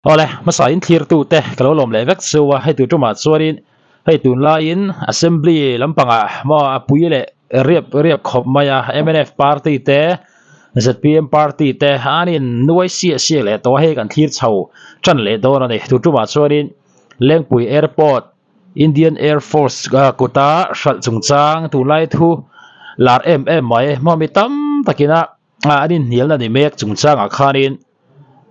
Awle, hmasa in thlirtute ka lo lawm leh vek chu a, hei tur tumah chuanin hei tunlaiin Assembly lampangah maw a pui leh riap riap khawp mai a, mnf party te zpm party te an in nuai siah siah leh tawh a, hei kan thlir chho tan leh dawn a ni. Tur tumah chuanin Lengpui Airport Indian Air Force kuta hralh chungchang tunlai thu lar em em mai maw mi tam takina an inhnialna ni mek chungchangah khanin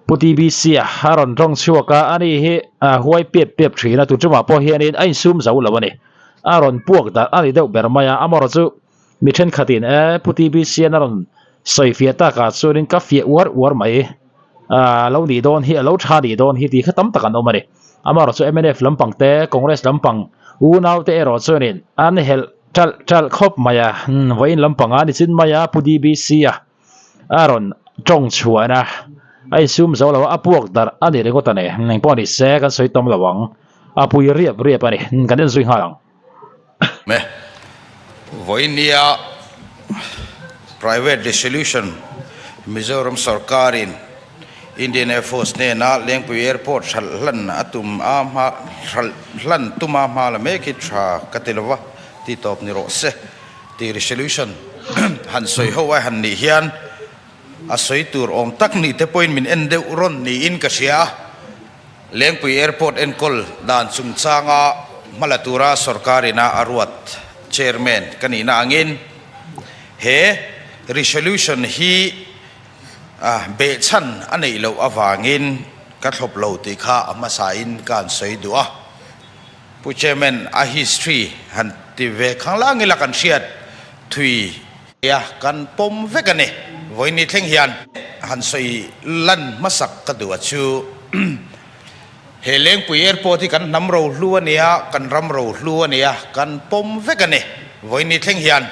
Pu TBC a a rawn tawng chhuak a, ani hi huai piap piap thin a, tu tumah pawh hianin a insum zo lo a ni. A rawn puak darh a ni deuh ber mai a, amaherawh chu mi thenkhatin e Pu TBC an a rawn sawi fiah takah chuanin ka fiah uar uar mai a lo nih dawn hi, a lo tha nih dawn hi tih kha tam tak an awm a ni. Amaherawh chu mnf lampang te, Congress lampang unaute erawh chuanin an helh ṭalh ṭalh khawp mai a, vawiin lampanga nichin mai a Pu TBC a. A rawn tawng chhuan a, a insum zo lo a, a puak darh a ni ringawt a ni. Eng pawh ni se kan sawi tam lo ang, a pui riap riap a ni. Kan en zui nghal ang. Me, Vawinia Private Resolution Mizoram sorkarin Indian Air Force hnena Lengpui Airport hralh hlan a tum a hma hralh hlan tuma hma la mek hi tha ka ti lova ti tawp ni rawh se. Tih resolution han sawi ho ai han nih hian a sawi tur awm tak nih te pawhin min en deuh rawn niin ka hria a. Lengpui Airport enkawl dan chungchanga hmala tura sorkar ina a ruat Chairman ka nihna angin he resolution hi behchhan a neih loh avangin ka thlawp lo tih kha a hmasain ka han sawi duh a. Pu Chairman, a history han ti ve khang lang ila kan hriat thui a kan pawm vek a ni. Vawiin thleng hian han sawi lan hmasak ka duh a chu he Lengpui Airport hi kan hnam rohlu a nia, kan ram rohlu a nia, kan pawm vek a ni. Vawiin thleng hian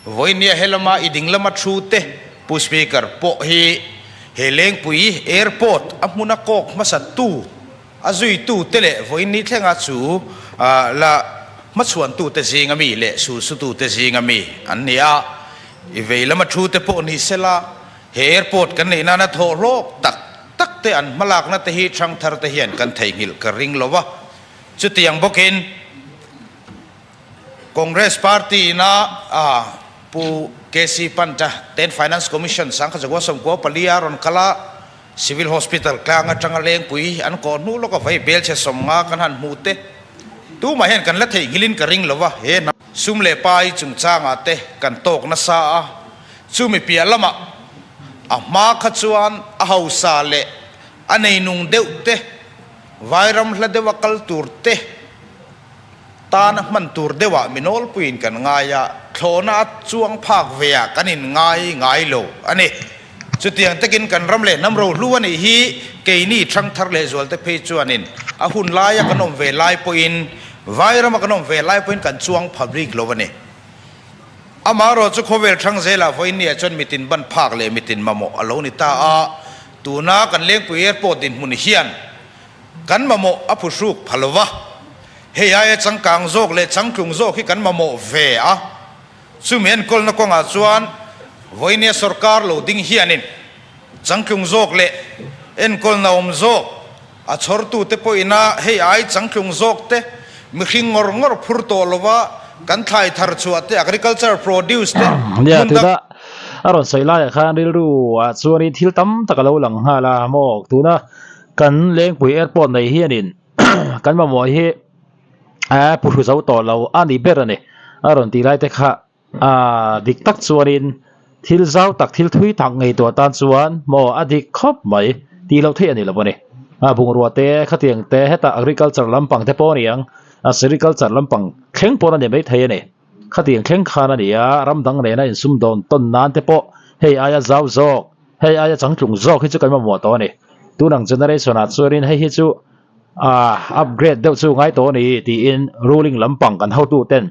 vawiin he lama i ding lama thu te Pu Speaker pawh hi he Lengpui Airport a hmuna kawk hmasa tu A zuitute leh vawiin thlenga chu la hmachhuantute zinga mi leh sulsutute zinga mi an ni a. I vei lama thute pawh ni sela, he airport kan neih nana thawh hlawk tak tak te an hmalakna te hi thangthar te hian kan theihnghilh ka ring lo va. Chutiang bawkin Congress party ina Pu KC Pant-a ten Finance Commission Sangkhachagoa 14 a rawn kal a, Civil Hospital tlang atanga lengpui an kawh hnu lawk a vai bel chhe 50 kan han hmuh te tumah hian kan la theihnghilhin ka ring lo va, he hnam sum leh pai chungchangah te kan tawk nasa a, chumi piah lamah a hma kha chuan a hausa leh a neinung deuh te, vairam hla deuha kal tur te tana hman tur deuhah mi nawlpuiin kan ngai a, thlawhna a chuang phak ve ah kan in ngai ngai lo a ni. Chutiang takin kan ram leh hnam rohlu a nih hi keini thangthar leh zualte phei chuanin a hun laia kan awm ve lai pawhin Vairama kan awm ve lai pawhin kan chuang pha bik lo a ni. Amaherawh chu khawvel thang zelah vawiinniah chuan mitin ban phak leh mitin mamawh a lo ni ta a, tuna kan Lengpui Airport dinhmun hian kan mamawh a phuhruk pha lo va, hei aia changkang zawk leh changtlung zawk hi kan mamawh ve a. Chumi enkawlna kawngah chuan vawinia sorkar lo ding hianin changtlung zawk leh enkawlna awm zawk a chhawrtute pawhina hei ai changtlung zawk te mihring ngawr ngawr phur tawh lova kan thlai thar chhuah te, agriculture produce te Nia, hmun dang. tuna a rawn sawi laiah khan rilru ah chuanin thil tam tak a lo lang nghal a maw, tuna kan Lengpui Airport nei hianin kan mamawh hi a pu hru zo tawh lo a ni ber a ni a rawn tih lai te kha ah dik tak chuanin thil zau tak thil thui tak ngei tawh tan chuan maw a dik khawp mai tih loh theih a ni lo a ni a bungrua te khatiang te hetah agriculture lampang te pawh a ni ang a sericulture lampang thleng pawh a ni maithei a ni khatiang thleng khan a ni a ram dang nena insum dawn tawn nan te pawh hei aia zau zawk hei aia changtlung zawk hi chu kan mamawh tawh a ni tunang generation ah chuanin hei hi chu Ah, upgrade deuh chu ngai tawh a ni tiin ruling lampang kan hotu ten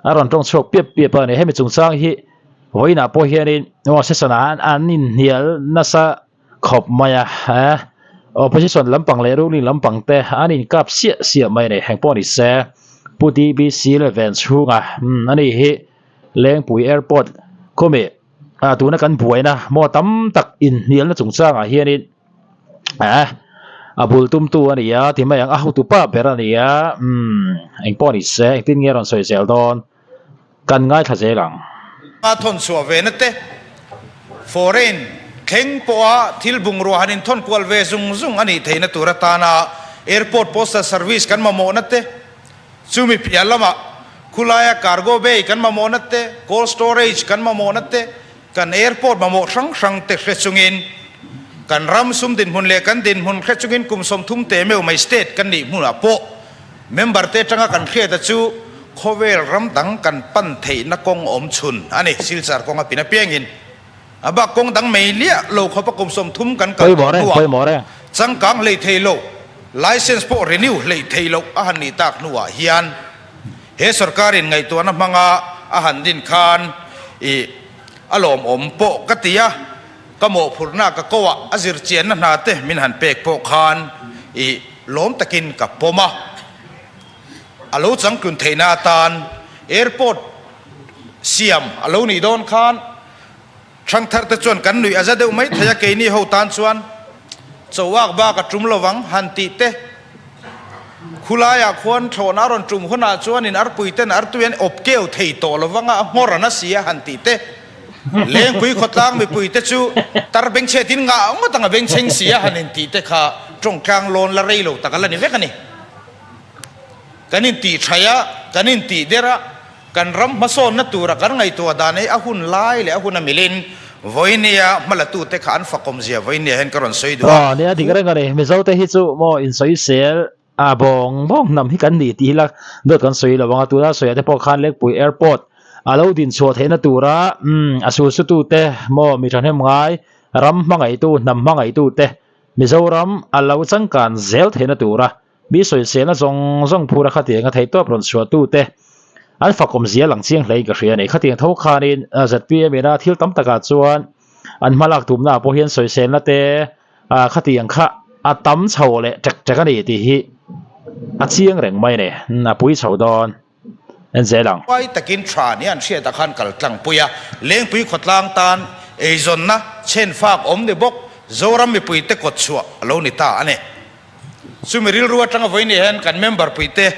a rawn tawng chhuak piap piap a ni. Hemi chungchang hi vawiinah pawh hianin aw session ah an inhnial nasa khawp mai a, eh opposition lampang leh ruling lampang te an inkap siah siah mai a ni. Heng pawh ni se Pu DBC leh ven chhunga umm ani hi Lengpui Airport khawmi ah tuna kan buaina maw tam tak inhnialna chungchangah hianin eh. A bul tumtu a ni a, ti mai ang, a hotupa ber a ni a, umm, engpawh ni se, engtin nge a rawn sawi zel dawn, kan ngaithla zel ang. A thawn chhuah ve na te, foreign thleng pawha thil bungrua han inthawn kual ve zung zung a nih theihna tur atana airport postal service kan mamawhna te, chumi piah lamah khulaia cargo bay kan mamawhna te, cold storage kan mamawhna te, Kan airport mamawh hrang hrang te hre chungin, kan ram sum dinhmun leh kan dinhmun hre chungin kum 30 te meuh mai state kan nih hmunah pawh member te atanga kan hriata chu khawvel ram dang kan pan theihna kawng awm chhun a ni. Silchar kawng a pin apiangin a bak kawng dang mai liah lo khawpa kum 30 kan kal tawh hnuah changkang hlei thei lo, license pawh renew hlei thei loh a han nih tak hnuah hian He sorkarin ngaihtuahna hmanga a han din khan i a lawmawm pawh ka ti a, ka mawhphurhna ka ko ah a zirchianna hna te min han pek pawh khan i lawm takin ka pawm a. A lo changtlun theihna atan airport siam a lo nih dawn khan Thangthar te chuan kan nuih a za deuh mai thei a, keini ho tan chuan chauak bak a tum lovang han tih te. Khulaiah khuan thlawhna a rawn tum hunah chuan in arpui ten artui an awp keu thei tawh lovang a, a nghawr a na si a han tih te. Lengpui khawtlang mipui te chu tar bengchhet in ngah ngawt ang a bengchheng si a han intih te kha tawngtlang lawn la rei lo tak a la ni vek a ni. Kan intih thaih a, kan intih der a. Kan ram hmasawnna tura kan ngaihtuah dan hi a hun lai leh a hun a milin vawinia hmalatute kha an fakawm zia vawinia hian ka rawn sawi duh a. Aw nia dik reng a ni, Mizote hi chu maw insawisel a bawng bawng hnam hi kan ni tih hi la dawt kan sawi lo ang a, tuna sawiah te pawh khan Lengpui Airport a lo din chhuah theihna tura umm a sulsutute maw mi thahnem ngai ram hmangaihtu hnam hmangaihtute Mizoram a lo changkan zel theihna tura Mi sawiselna zawng zawng phura khatianga theihtawp rawn chhuahtute an fakawm zia lang chiang hlein ka hria a ni. Khatiang tho khanin zpm ina thil tam takah chuan an hmalak tumnaah pawh hian sawiselna te khatiang kha a tam chho leh ṭek ṭek a ni tih hi a chiang reng mai a ni. A pui chho dawn en zel ang. Huai takin tha nia an hriatah khan kal tlangpui a, Lengpui khawtlang tan eizawnna chhenfak awm ni bawk Zoram mipuite kawtchhuah a lo ni ta a ni. Chumi rilru atanga vawiin hian kan member puite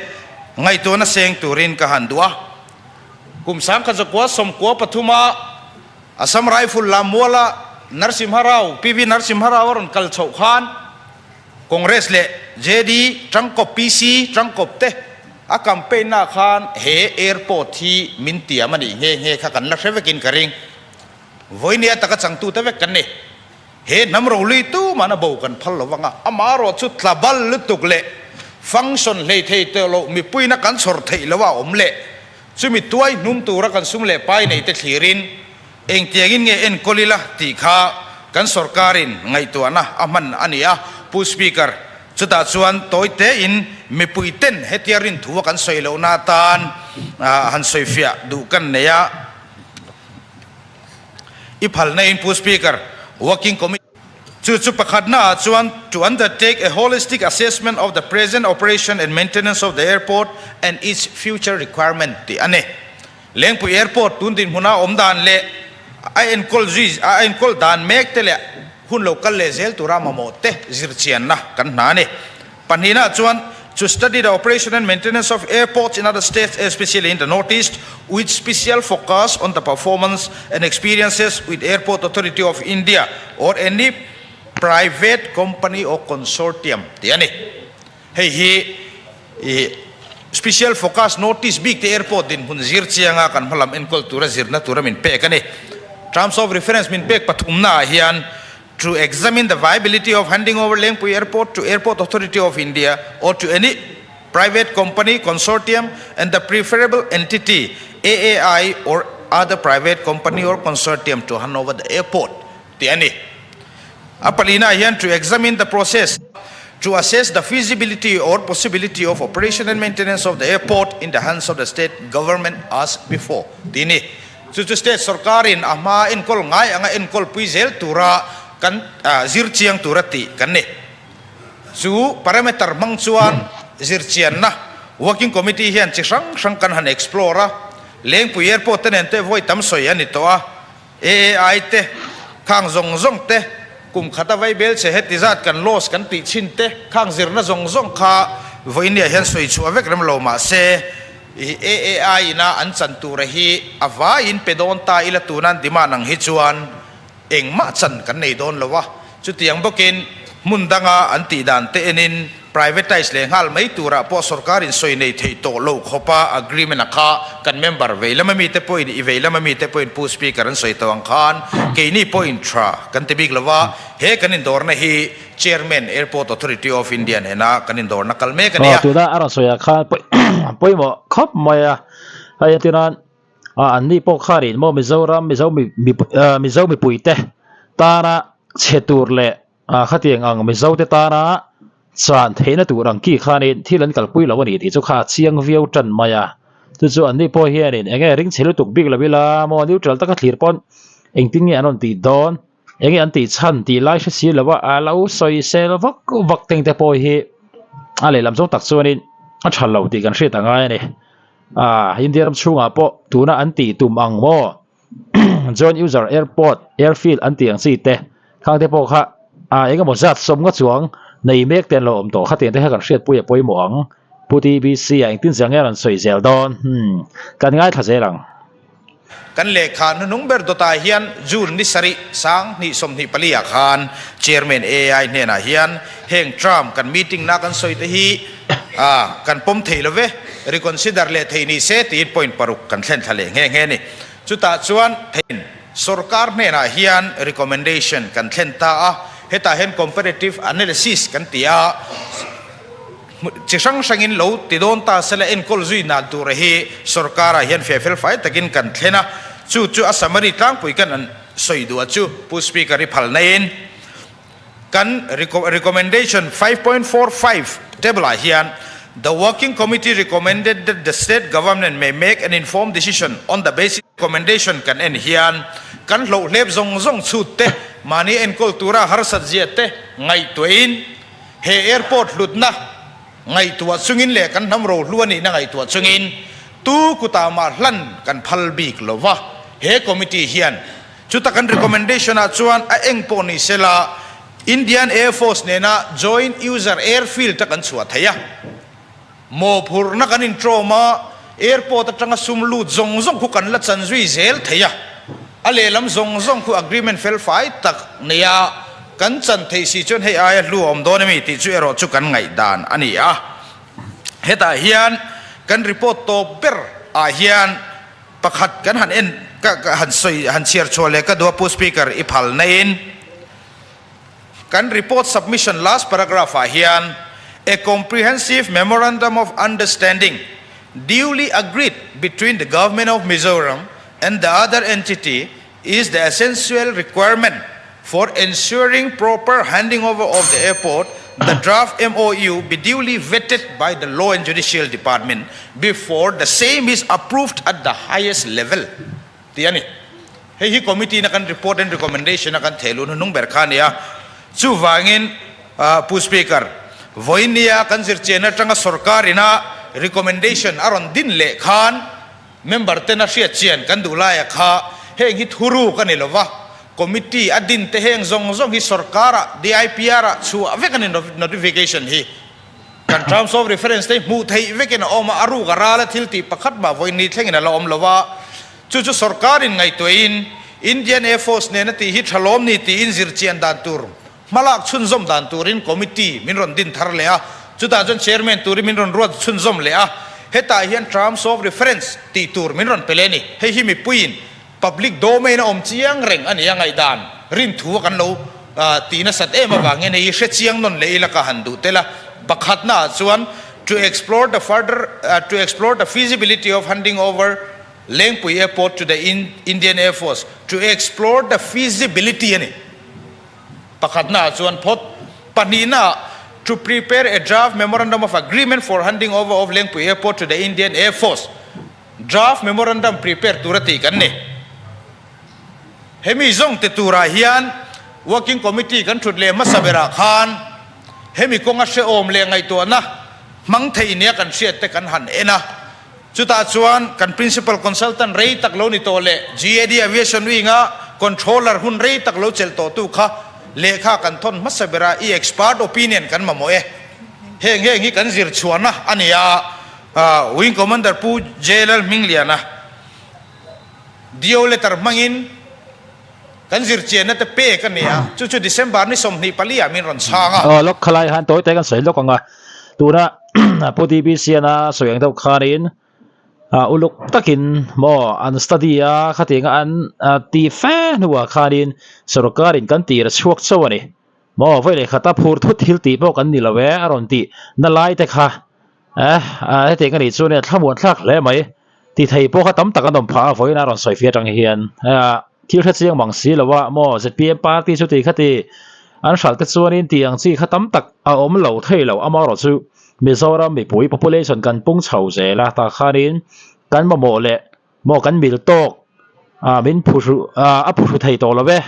ngaihtuahna seng turin ka han duh a. Kum 1993 Assam Rifle Lammuala Narsimha Rao, PV Narsimha Rao a rawn kal chhoh khan Congress leh JD tangkawp PC tangkawp te a campaign na khan he airport hi min tiam a nih nghe nghe kha kan la hre vekin ka ring. Vawiin taka changtute vek kan ni. He hnam rolui tuman a bo kan phal lo vang a, amaherawh chu tla bal lutuk leh function hlei thei tawh loh mipuina kan chhawr theih loh a awm leh chumi tuai hnum tura kan sum leh pai nei te thlirin engtiangin nge enkawl ila tih kha kan sorkarin ngaihtuahna a hman a ni a. Pu Speaker, chutah chuan tawi tein mipui ten hetia rinthua kan sawi lohna atan han sawifiah duh kan nei a. I phalna in Pu Speaker, Working Committee chu chu pakhatna ah chuan to undertake a holistic assessment of the present operation and maintenance of the airport and its future requirement tih a ni. Lengpui Airport tun dinhmuna awm dan leh a enkawl zui a enkawl dan mek te leh hun lo kal leh zel tura mamawh te zirchianna kan hna a ni. Pahnihna chuan to study the operation and maintenance of airports in other states especially in the North East with special focus on the performance and experiences with Airport Authority of India or any private company or consortium tih a ni. Hei hi i special focus North East bik te airport dinhmun zir chianga kan hmalam enkawl tura zirna tura min pek a ni. Terms of reference min pek pathumnaah hian To examine the viability of handing over Lengpui Airport to Airport Authority of India or to any private company, consortium and the preferable entity, AAI or other private company or consortium to hand over the airport tih a ni. A palina hian to examine the process to assess the feasibility or possibility of operation and maintenance of the airport in the hands of the state government as before tih a ni. Chu chu state sorkarin a hma enkawl ngai anga enkawl pui zel tura kan zir chiang tura tih kan ni. Chu parameter hmang chuan zirchianna working committee hian chi hrang hrang kan han explore a, Lengpui Airport te nen te vawi tam sawi a ni tawh a, AAI te, khang zawng zawng te. Kum khata vaibel che heti zat kan loss kan tih chhin te khang zirna zawng zawng kha vawinia hian sawi chhuah vek rem lo mah se i AAI ina an chan tura hi a vaiin pe dawn ta ila tunan demand ang hi chuan engmah chan kan nei dawn lo a, chutiang bawkin hmun danga an tih dan te enin privatise leh nghal mai turah pawh sorkarin sawi nei thei tawh lo khawpa agreement a kha kan member vei lama mite pawhin i vei lama mite pawhin Pu Speaker an sawi tawh ang khan keini pawhin tha kan ti bik lo va, he kan indawrna hi Chairman Airport Authority of India nena kan indawrna kal mek a ni a. Tuna a rawn sawi ah khan pawimawh khawp mai a, hei entirnan A an ni pawh kha rin maw Mizoram Mizo Mizo mipui te tana chhe tur leh khatiang ang Mizo te tana chan theihna tur ang ki khanin thil an kalpui lo a ni tih chu kha a chiang viau tan mai a. Chu chu an ni pawh hianin eng nge ring chhe lutuk bik lo ila maw neutral taka thlir pawn engtin nge an rawn tih dawn eng nge an tih chhan tih lai hre si lo a a lo sawi sel vak vak teng te pawh hi a lehlam zawng tak chuanin a tha lo tih kan hriat a ngai a ni. Ah, India ram chhungah pawh tuna an tih tum ang maw? Joint User Airport, Airfield an tih ang chi te, khang te pawh kha ah eng emaw zat sawm nga chuang nei mek te an lo awm tawh. Khatiang te kha kan hriatpui a pawimawh ang. Pu TBC ah engtin zel nge rawn sawi zel dawn? Hmm, kan ngaithla zel ang. Kan lehkha hnuhnung ber dawtah hian June ni sarih 2024 ah khan Chairman AI hnenah hian heng term kan meeting na kan sawi te hi kan pawm thei lo ve, reconsider leh thei ni se tiin point paruk kan thlen thla leh nghe nghe a ni. Chutah chuan thein sorkar hnenah hian recommendation kan thlen ta a, hetah hian comparative analysis kan ti a, Chi hrang hrangin lo ti dawn ta sela enkawl zui nan tura hi sorkarah hian feh fel fai takin kan thlen a, chu chu a summary tlangpui kan an sawi duh a chu Pu Speaker i phal naiin kan recommendation 5.45 table ah hian The working committee recommended that the state government may make an informed decision on the basis recommendation kan en hian kan hlohlep zawng zawng chhut te mahni enkawl tura harsat zia te ngaihtuahin He airport hlutna ngaihtuah chungin leh kan hnam rohlu a nihna ngaihtuah chungin tu kutah mah hlan kan phal bik lo va, he committee hian chuta kan recommendation ah chuan a eng pawh ni sela Indian Air Force nena joint user airfield a kan chhuah thei a, mawhphurhna kan intrawm a, airport atanga sum lut zawng zawng khu kan la chan zui zel thei a, a lehlam zawng zawng khu agreement fel fai tak nei a kan chan theih si chuan hei aia hlu a awm dawn emi tih chu erawh chu kan ngaihdan a ni a. Hetah hian kan report tawp ber ah hian pakhat kan han en ka han sawi han chhiar chhuah leh ka duh a Pu Speaker i phal na in. Kan report submission last paragraph ah hian A comprehensive memorandum of understanding duly agreed between the Government of Mizoram and the other entity is the essential requirement for ensuring proper handing over of the airport, the draft MOU be duly vetted by the Law and Judicial Department before the same is approved at the highest level. Tih a ni. Hei hi committee na kan report and recommendation a kan thehluh hnuhnung ber kha a ni a. Chuvangin Pu Speaker, vawinia kan zirchian atanga sorkar ina recommendation a rawn din leh khan member tena hriatchian kan duh laia kha heng hi thuruk a ni lova, committee a din te heng zawng zawng hi sorkara DIPR ah chhuah vek a ni notification hi. Kan terms of reference te hi hmuh theih vekin a awm a, a ruk a ral a thil tih pakhat mah vawiin ni thlengin a la awm lo a. Chu chu sorkarin ngaihtuahin Indian Air Force nena tih hi tha lawm ni tiin zirchian dan tur, hmalak chhunzawm dan turin committee min rawn din thar leh a, chutah chuan chairman turin min rawn ruat chhunzawm leh a, hetah hian terms of reference tih tur min rawn pe leh a ni. Hei hi mipuiin public domain a awm chiang reng a ni a, ngaihdan rinthu a kan lo tih nasat em avangin hei hi hre chiang nawn leh ila ka han duh tel a. Pakhatnaah chuan to explore the further to explore the feasibility of handing over Lengpui Airport to the Indian Air Force to explore the feasibility a ni. Pakhatnaah chuan phawt. Pahnihnaah to prepare a draft memorandum of agreement for handing over of Lengpui Airport to the Indian Air Force. Draft memorandum prepare tura tih kan ni. Hemi zawng ti turah hian Working Committee kan thut leh hmasa berah khan hemi kawnga hrehawm leh ngaihtuahna hmang thei nia kan hriat te kan han en a. Chutah chuan kan Principal Consultant rei tak lo ni tawh leh GAD Aviation Wing-a Controller hun rei tak lo chelh tawhtu kha Lehkha kan thawn hmasa ber a, i expert opinion kan mamawh e. Heng heng hi kan zir chhuahna a ni a, Wing Commander Pu JLL Hmingliana DO letter hmangin kan zir chianna te pek a ni a, chu chu December ni 24 ah min rawn chhang a. Aw lawk khalai han tawi te kan sawi lawk ang a, tuna Pu DBC ana sawi ang deuh khanin uluk takin maw an study a khatianga an tih fe hnuah khanin sorkarin kan tir a chhuak chauh a ni. Maw vawi leh khata phur thut thil tih pawh kan ni lo e a rawn tih na lai te kha eh hetiang a nih chuan a thlamuan thlak hle mai ti thei pawh kha tam tak an awm phah a vawiin a rawn sawi fia atang hian thil hre chiang mang si lo a maw zpm party chu ti kha ti an hralh te chuanin tih ang chi kha tam tak a awm lo thei lo amaherawh chu Mizoram mipui population kan pung chho zel a tah khanin kan mamawh leh maw kan mil tawk ah min phuhru ah a phuhru thei tawh lo e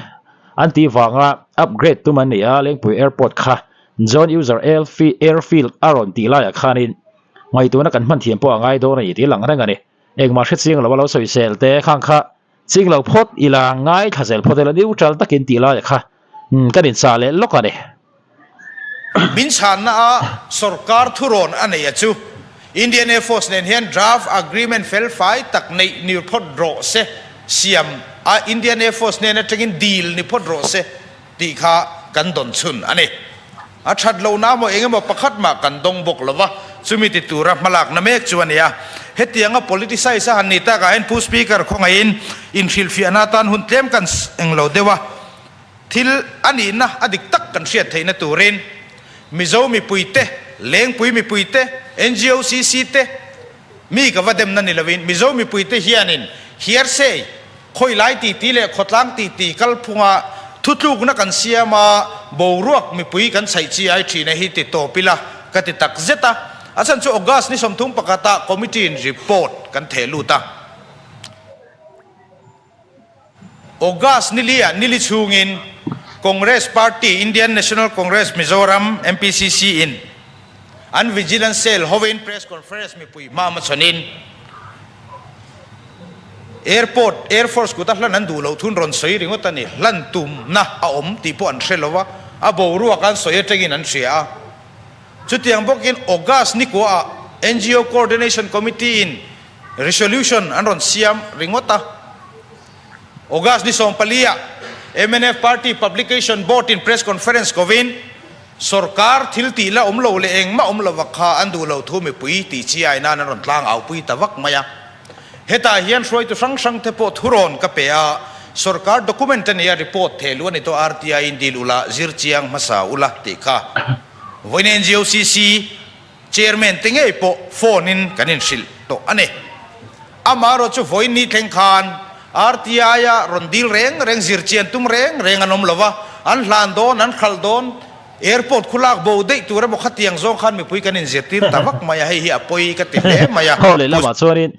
an tih vanga upgrade tum an ni a Lengpui airport kha Joint User Airfield a rawn tih laiah khanin ngaihtuahna kan hman thiam pawh a ngai dawn a ni tih a lang reng a ni. Engmah hre chiang lo a lo sawisel te khang kha ching lo phawt ila ngaithla zel phawt ila neutral takin tih laiah kha kan inchah leh lawk a ni. Min chhanna a sorkar thurawn a nei a chu Indian Air Force nen hian draft agreement fel fai tak neih ni phawt rawh se, siam a Indian Air Force hnen atangin dil ni phawt rawh se tih kha kan dawn chhun a ni. A that lohna maw eng emaw pakhat mah kan dawng bawk lo va, chumi ti tura hmalakna mek chu a ni a. Hetianga politicize a han ni takah hian Pu Speaker khawngaihin inhrilhfiahna atan hun tlem kan englo deuh a. Thil a nihna a dik tak kan hriat theihna turin Mizo mipuite, Lengpui mipuite, NGOCC te, mi ka va demna ni lovin Mizo mipuite hianin hiarsei, khawilai titi leh khawtlang titi kalphunga thutlukna kan siam a, boruak mipui kan chhaih chi ai thina hi ti tawp ila ka ti tak zet a. A chhan chu August ni 31 ah committee in report kan theh lut a. August ni liah nili chhungin Congress Party, Indian National Congress Mizoram, MPCC, in an Vigilance Cell hovin Press Conference mipui hma hmachhanin Airport, Air Force kuta hlan an duh loh thun rawn sawi ringawt a ni. Hlan tumna a awm tih pawh an hre lo a, a boruak an sawi atangin an hria a. Chutiang bawkin August ni kuaah NGO Coordination Committee in Resolution an rawn siam ringawt a. August ni 14 ah mnf Party Publication Board in Press Conference kovin sorkar thil tih la awm lo leh engmah awm lova kha an duh lo thu mipui tih chi ai nan an rawn tlang au pui ta vak mai a. Hetah hian hruaitu hrang hrang te pawh thurawn ka pe a, sorkar document a nia report theh luh a ni tawh RTI in dil ula zir chiang hmasa ula tih kha vawiin NGOCC Chairman te ngei pawh phone in kan inhrilh tawh a ni. Amaherawh chu vawiin ni thleng khan RTI a rawn dil reng reng zir chian tum reng reng an awm lo va, an hlan dawn, an hralh dawn, airport khu lak bo daih tur emaw khatiang zawng khan mipui kan inzirtir ta vak mai a, hei hi a pawi ka ti hle mai a. Ho leh lamah chuanin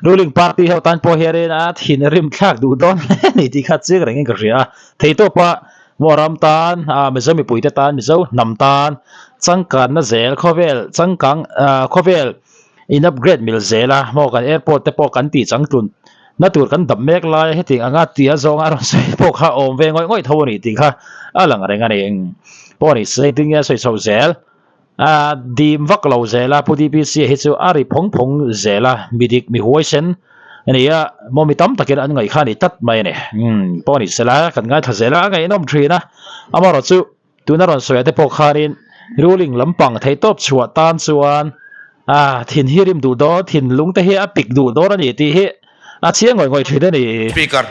ruling party ho tan pawh hianin a thin rim thlak duh dawn hle a ni tih kha chiang rengin ka hria a, theihtawpa Maw ram tan, Mizo mipuite tan, Mizo hnam tan changkanna zel khawvel changkang khawvel in upgrade mil zel a, maw kan airport te pawh kan tih changtlun na tur kan dap mek lai a, hetiang anga tia zawnga a rawn sawi pawh kha awm ve ngawih ngawih tho a ni tih kha a lang reng a ni. Pawh ni se engtin nge a sawi chho zel a dim vak lo zel a, Pu DPC hi chu a ri phawng phawng zel a, mi dik mi huaisen a ni a, maw mi tam takin an ngaih kha a ni tlat mai a ni. Umm pawh a ni sela kan ngaithla zel a, a ngaihnawm thin a, amaherawh chu tuna rawn sawi ah te pawh khanin ruling lampang theihtawp chhuah tan chuan ah thin hi rim duh dawn, thinlung te hi a pik duh dawn a ni tih hi a chiang ngawih ngawih thin a ni. Speaker,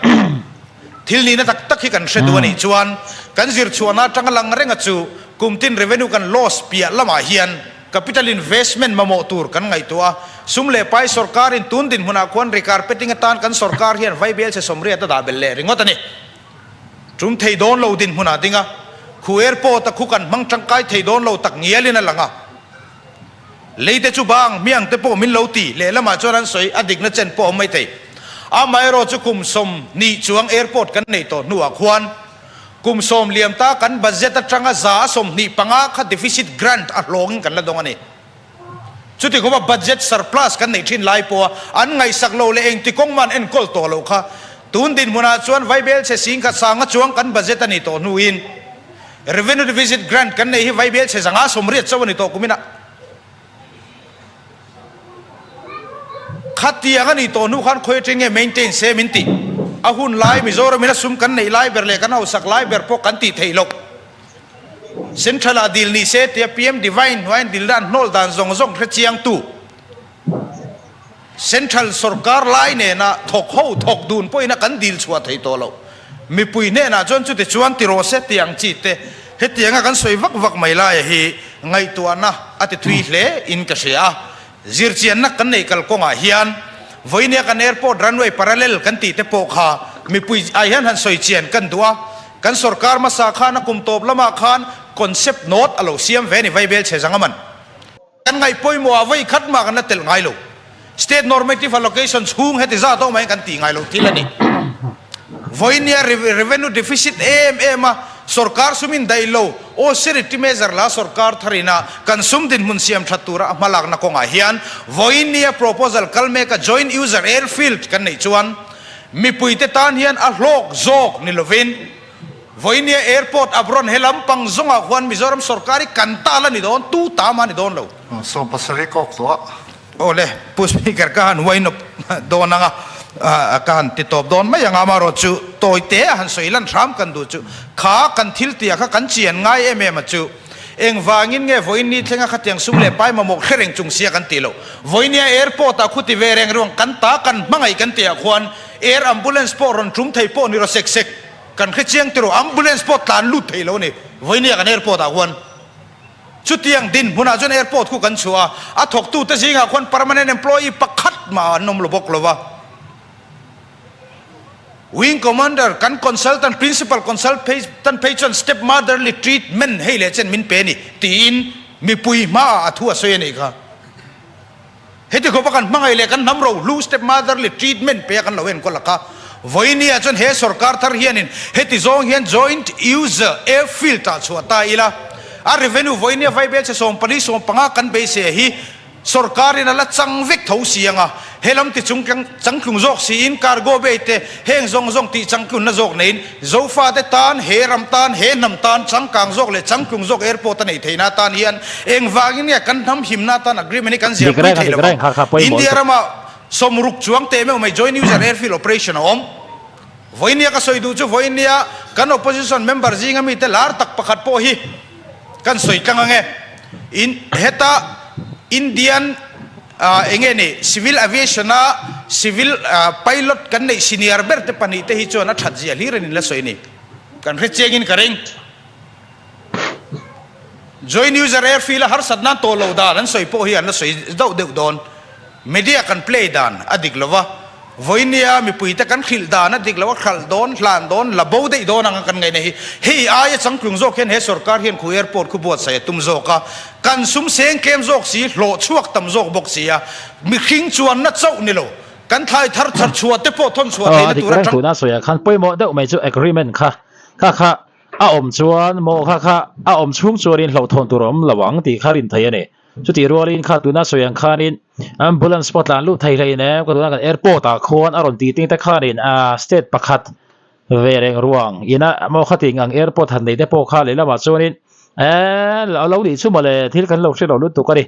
Thil nihna tak tak hi kan hre duh a nih chuan kan zir chhuahna atanga lang renga chu kum tin revenue kan loss piah lamah hian capital investment mamawh tur kan ngaihtuah a, sum leh pai sorkarin tun dinhmunah khuan recarpeting atan kan sorkar hian vaibel chhe sawmriat a dah belh leh ringawt a ni. Tum thei dawn lo dinhmunah ding a, khu airport a khu kan hmang tangkai thei dawn lo tak ngialin a lang a. Lei te chu bang hmiang te pawh min lo ti, lehlamah chuan an sawi a dikna chen pawh a awm mai thei. Amaherawh chu kum 20 chuang airport kan neih tawh hnuah khuan kum 10 liam ta kan budget atanga 125 kha deficit grant a hlawngin kan la dawng a ni. Chuti khawpa budget surplus kan neih thin lai pawha an ngaihsak lo leh engti kawng mah an enkawl tawh loh kha tun dinhmunah chuan vaibel chhe sing khat sanga chuang kan budget a nih tawh hnuin. Revenue deficit grant kan neih hi Vaibel chhe 580 chauh a ni tawh kuminah. Khatiang a nih tawh hnu khan khawi atang nge maintain se min tih? A hun lai Mizoram in a sum kan neih lai ber leh kan hausak lai ber pawh kan tih theih loh. Central ah dil ni se tia PM Divine hnuaiin dilna an hnawl dan zawng zawng hre chiangtu Central sorkar lai nena thawk ho thawk dun pawhin a kan dil chhuah thei tawh loh. Mipui hnenah chuan chuti chuan ti rawh se tih ang chi te hetianga kan sawi vak vak mai laia hi ngaihtuahna a ti thui hle in ka hria a. Zirchianna kan nei kal kawngah hian vawinia kan airport runway parallel kan tih te pawh kha mipui ai hian han sawi chian kan duh a. Kan sorkar hmasa khan a kum tawp lamah khan concept note a lo siam ve a ni Vaibel chhe zang a man. Kan ngaih pawimawh ah vawi khat mah kan la telh ngai lo. State normative allocation chhung heti zat awm ah hian kan tih ngai lo thil a ni. Vawinia revenue deficit em em a sorkar sum in daih lo, austerity measure la sorkar thar ina kan sum dinhmun siam that tura a hmalakna kawngah hian vawinia proposal kal mek a joint user airfield kan neih chuan mipuite tan hian a hlawk zawk ni lovin Vawinia airport a rawn he lampang zawngah khuan Mizoram sorkar hi kan ta la ni dawn, tu ta mah ni dawn lo. 70 kawk tawh a. Aw le, Pu Speaker ka han wind up dawn ang a, ka han ti tawp dawn mai ang a, amaherawhchu tawi te a han sawi lan hram kan duh chu kha kan thil tia kha kan chian ngai em em a chu engvangin nge vawiin thlenga khatiang sum leh pai mamawh hre reng chung sia kan tih loh. Vawinia airport ah khuti ve reng ruang kan ta kan hmangaih kan tihah khuan air ambulance pawh rawn tum thei pawh ni rawh sek sek. Kan hre chiang tiraw, ambulance pawh tlan lut thei lo a ni. Vawinia kan airport ah khuan chutiang dinhmunah chuan airport khu kan chhuah a, a thawktute zingah khuan permanent employee pakhat mah an awm lo bawk lo va. Wing commander, kan consultant, principal consultant phei chuan step motherly treatment hei leh chen min pe a ni tiin mipui hmaah a thu a sawi a nih kha. Heti khawpa kan hmangaih leh kan hnam rohlu step motherly treatment pe a kan lo enkawl a kha. Vawinia chuan he sorkar thar hianin heti zawng hian joint user airfield ah chhuah ta ila a revenue vawinia vaibel chhe 14 15 kan beisei hi sorkarin a la chang vek tho si anga helam ti chung changtlung zawk siin cargo bay te heng zawng zawng tih changtlunna zawk neiin Zofate tan, he ram tan, he hnam tan changkang zawk leh changtlung zawk airport a neih theihna atan hian engvangin nge kan hnam himna atan agreement hi kan ziahpui thei lo ang? India rama 60 chuang teh meuh mai joint user airfield operation a awm. Vawinia ka sawi duh chu vawinia kan opposition member zinga mite lar tak pakhat pawh hi kan sawi tlang ange. In heta Indian Eng nge ni, Civil Aviation a Civil Pilot kan neih senior ber te pahnih te hi chuan a that zia hlir an in la sawi a ni. Kan hre chiang in ka ring. Joint User Airfield a harsat nan tawh lo dan an sawi pawh hi an la sawi deuh deuh dawn. Media kan play dan a dik lo va. Vawinia mipuite kan hrilh dan a dik lo a, hralh dawn, hlan dawn, la bo daih dawn anga kan ngaihna hi hei aia changtlung zawk hian he sorkar hian khu airport khu buatsaih a tum zawk a, kan sum seng tlem zawk si, hlawh chhuak tam zawk bawk si a, mihring chuanna chauh ni lo, kan thlai thar thar chhuah te pawh thawn chhuah Aw, a theihna dik tur reng atang. tuna sawiah khan pawimawh deuh mai chu agreement kha kha kha a awm chuan maw kha kha a awm chhung chuanin hlauhthawn tur a awm lo ang tih kha rin theih a ni. Chutih rualin kha tuna sawi ang khanin ambulance pawh tlan lut thei hlein em ka tuna kan airport ah khuan a rawn tih ting te khanin ah state pakhat ve reng ruang ina maw khating ang airport han nei te pawh kha lehlamah chuanin eh a lo nih chu mawle thil kan lo hre lo lutuk a ni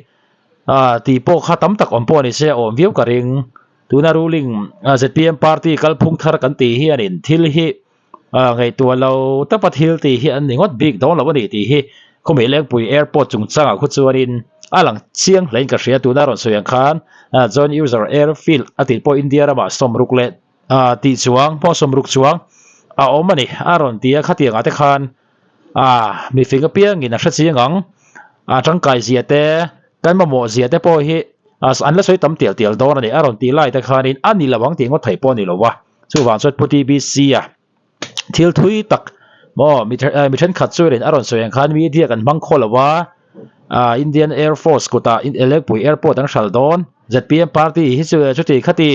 ah tih pawh kha tam tak awm pawh a ni se a awm viau ka ring tuna ruling zpm party kalphung thar kan tih hianin thil hi Ah ngaihtuah lo tapa thil tih hi an ni ngawt bik dawn lo a ni tih hi khawmei Lengpui Airport chungchangah khu chuanin a lang chiang hlein ka hria tuna rawn sawi ang khan Joint User Airfield a tih pawh India ramah 60 leh tih chuang pawh 60 chuang a awm a ni a rawn ti a khatiangah te khan mifing apiangin a hre chiang ang a tangkai zia te kan mamawh zia te pawh hi an la sawi tam tial tial dawn a ni a rawn tih lai te khanin a ni lo ang tih ngawt theih pawh a ni lo a. Chuvang chuan Pu TBC a thil thui tak maw mi mi thenkhat chuanin a rawn sawi ang khan media kan hmang khaw lo a, ah Indian Air Force kutah Lengpui Airport an hral dawn, zpm party hi chu chuti khati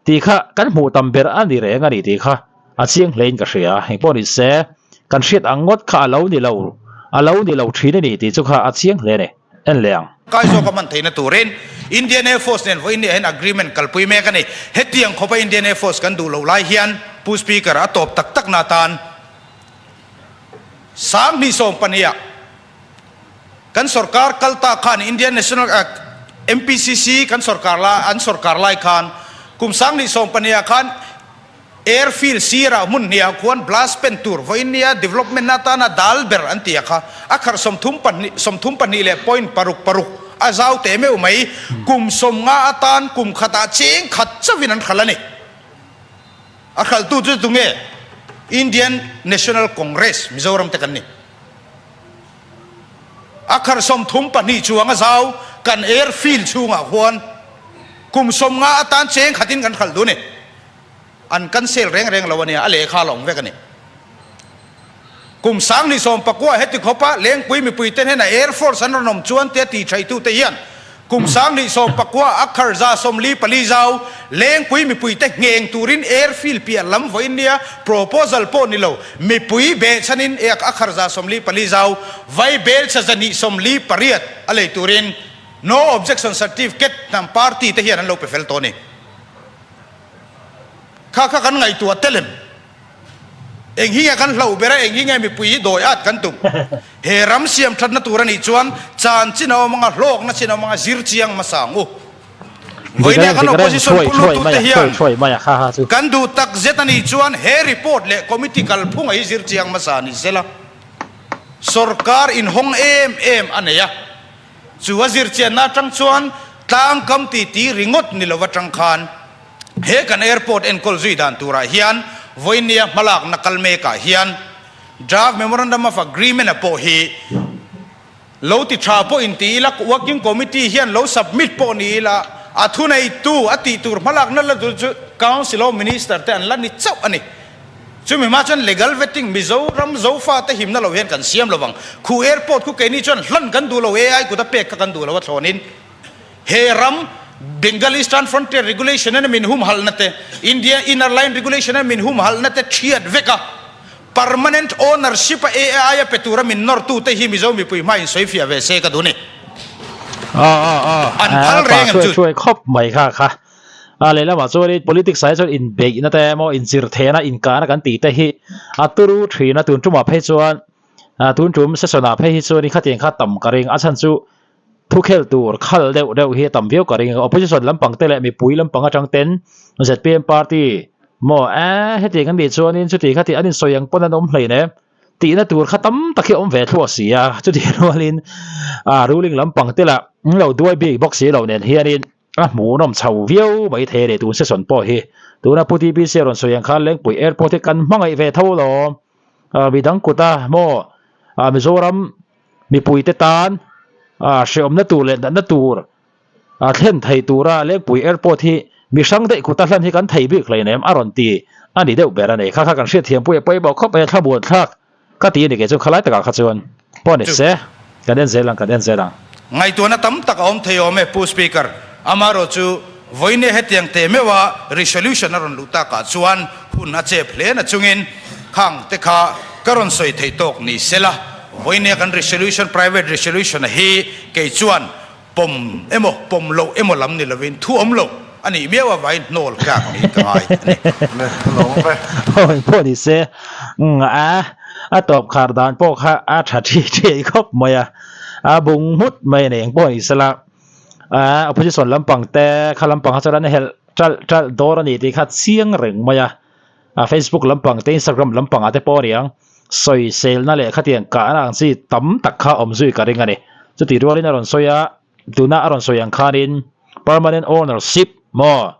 tih kha kan hmuh tam ber a ni reng a ni tih kha a chiang hlein ka hria. Engpawh ni se kan hriat ang ngawt kha a lo ni lo a lo ni lo thin a ni tih chu kha a chiang hle a ni. En leh ang. Kai zawk a hman theihna turin Indian Air Force nen vawiin niah hian agreement kalpui mek a ni. Hetiang khawpa Indian Air Force kan duh loh lai hian Pu Speaker a tawp tak tak na atan 2022 ah kan sorkar kal ta khan Indian National MPCC kan sorkar lai an sorkar lai khan kum 2022 ah khan Airfield sirah hmun hniah khuan blast pen tur vawiin nia development atana dal ber an ti a kha a kharh 32 32 leh point paruk paruk a zau teh meuh mai. Kum 50 atan kum khatah cheng khat chauhin an hralh a ni. A hralhtu chu tunge? Indian National Congress Mizoram te kan ni. A kharh 32 chuang a zau kan airfield chhungah khuan kum 50 atan cheng khatin kan hralh duh a ni. An cancel reng reng lo a nia, a lehkha la awm vek a ni. Kum 2019 heti khawpa Lengpui mipuite hnena Air Force an rawn awm chuan tia ti thaitute hian kum 2019 a kharza 44 zau Lengpui mipuite ngheng turin airfield piah lam vawiin nia proposal pawh ni lo mipui behchhanin a kharza 44 zau vai belchha 248 a lei turin No Objection Certificate hnam party te hian an lo pe fel tawh a ni. Kha kha kan ngaihtuah tel em? Eng hi nge kan hlauh ber a, eng hi nge mipui hi dawi at kan tum? He ram siam thatna tur a nih chuan chan chin a awm anga, hlawkna chin a awm anga, zir chiang hmasa ang u. Vawiin kan opposition pu lutute hian kan duh tak zet a nih chuan he report leh committee kalphunga hi zir chiang hmasa ni sela, sorkar inhawng em em a nei a. Chu a zir chianna atang chuan tlangkam titi ringawt ni lo atang khan he kan airport enkawl zui dan turah hian vawinia hmalakna kal mekah hian draft memorandum of agreement a pawh hi lo ti tha pawh in ti ila, working committee hian lo submit pawh ni ila a thuneitu a tih tur hmalakna la tur chu council of minister te an la ni chauh a ni. Chumi hma chuan legal vetting Mizoram Zofate himna lo hian kan siam lo vang. Khu airport khu keini chuan hlan kan duh lo, AI kut a pek kha kan duh lo a thlawnin he ram Bengal Eastern Frontier Regulation in a min humhalhna te, India Inner Line Regulation in a min humhalhna te thiat vek a, permanent ownership a AI a pe tura min nawrtu te hi Mizo mipui hma in sawifiah ve se ka duh ni. An phal reng em chu. Thuai khawp mai kha kha. A lehlamah chuanin politics ah hi chuan inbeihna te emaw inzir theihna inkahna kan tih te hi a turu thin a, tun tumah phei chuan ah tun tum session ah phei hi chuanin khatiang kha tam ka ring a chhan chu thukhel tur khal deuh deuh hi a tam viau ka ring a, opposition lampang te leh mipui lampang atang ten zpm party maw eh hetiang an nih chuanin chuti khati an insawi ang pawn an awm hlein em. Tihna tur kha tam tak hi a awm ve thluah si a, chutih rualin ah ruling lampang te lah an lo duai bik bawk si lo nen hianin a hmuhnawm chho viau mai thei a ni tun session pawh hi. Tuna Pu TBC a rawn sawi ang khan Lengpui Airport hi kan hmangaih ve tho lawm. Ah midang kuta maw ah Mizoram mipuite tan ah hrehawmna tur leh natna tur A thlen thei tura Lengpui Airport hi mi hrang daih kuta hlan hi kan thei bik hleinem a rawn ti a ni deuh ber a ni. Kha kha kan hriatthiam pui a pawimawh khawp mai a thlamuan thlak ka ti a ni kei chu khalai takah kha chuan pawh ni se kan en zel ang kan en zel ang. Ngaihtuahna tam tak a awm thei awm e Pu Speaker, amaherawh chu vawiin hetiang teh meuha resolution a rawn luh takah chuan hun a chep hle na chungin khang te kha ka rawn sawi theih tawk ni sela vawiin kan resolution private resolution a hi kei chuan Pawm emaw, pawm loh emaw lam ni lovin thu awm lo a nih miau avangin hnawl tlak niin ka ngai a ni. Le, lawm ve. Awi pawh ni se, umm a, a tawp khar dan pawh kha a tha thi thei khawp mai a, a bung hmut mai a ni eng pawh ni sela, a opposition lampang te kha lampang kha chuan an helh ṭalh ṭalh dawr a ni tih kha chiang reng mai a, a Facebook lampang te Instagram lampang ah te pawh a ni ang. Sawiselna leh khatiang kahna ang chi tam tak kha awm zui ka ring a ni. Chutih rualin a rawn sawi a, tuna a rawn sawi ang khanin permanent ownership maw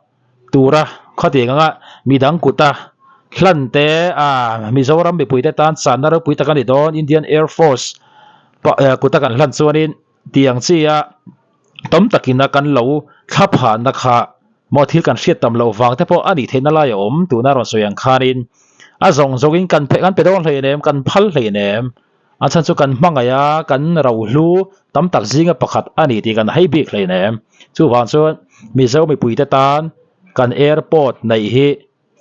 tura khatiang anga midang kuta hlan te a Mizoram mipuite tan channa ropui tak a ni dawn Indian Air Force kuta kan hlan chuanin tiang chi a tam takin a kan lo thlaphanna kha maw thil kan hriat tam loh vang te pawh a nih theihna lai a awm tuna rawn sawi ang khanin a zawng zawngin kan phe kan pe dawn hlein em kan phal hlein em a chhan chu kan hmangaih a kan rohlu tam tak zinga pakhat a ni tih kan hai bik hlein em chuvang chuan Mizo mipuite tan kan airport neih hi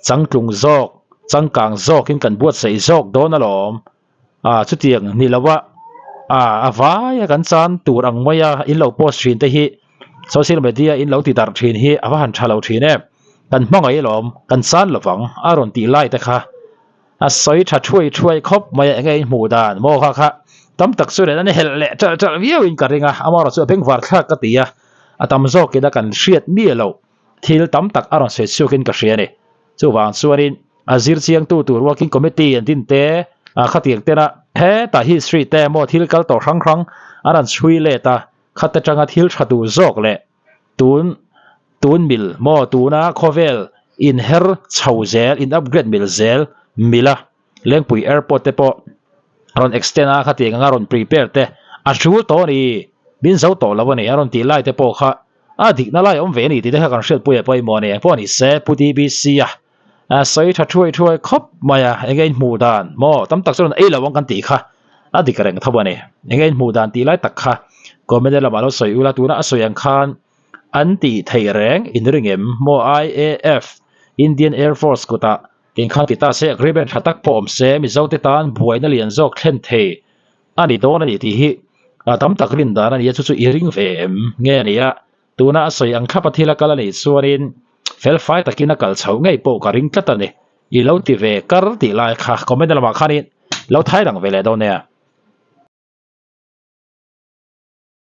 changtlung zawk changkang zawkin kan buatsaih zawk dawn alawm. Ah chutiang ni lo a, ah a vai a kan chan tur ang mai a in lo post thin te hi social media in lo ti darh thin hi a va han tha lo thin em, kan hmangaih alawm kan chan lovang a rawn tih lai te kha. A sawi tha thuai thuai khawp mai a, enge in hmuh dan maw kha kha tam tak chu nen an helh leh ṭalh ṭalh viau in ka ring a, amaherawh chu a bengvar thlak ka ti a, a tam zawkin a kan hriat miah loh thil tam tak a rawn sawi chhuak in ka hria a ni. Chuvang chuanin a zir chiangtu tur working committee an din te, a khatiang tena hetah history te maw thil kal tawh hrang hrang an rawn chhui let a, khat atanga thil tha duh zawk leh tun tun mil maw tuna khawvel inher chho zel in upgrade mil zel mila Lengpui airport te pawh rawn extend a khatiang anga rawn prepare te a tul tawh a ni min zo tawh lo a ni a rawn tih lai te pawh kha a dikna lai a awm ve a ni tih te kha kan hriatpui a pawimawh a ni engpawh ni se Pu DBC a a sawi tha thuai thuai khawp mai a enge in hmuh dan maw tam tak chuan ei lo ang kan tih kha a dik reng tho a ni enge in hmuh dan tih lai tak kha comment lamah lo sawi ula tuna a sawi ang khan an tih theih reng in ring em maw IAF Indian Air Force kutah engkhan ti ta se agreement tha tak pawh awm se Mizo te tan buaina lian zawk thlen thei a ni dawn a ni tih hi a tam tak rin dan a ni a chu chu i ring ve em nge a ni a. Tuna a sawi ang thlap a thil a kal a nih chuanin fel fai takin a kal chhoh ngei pawh ka ring tlat a ni. I lo ti ve kar tih lai kha comment lamah khanin lo thai lang ve leh dawn nia.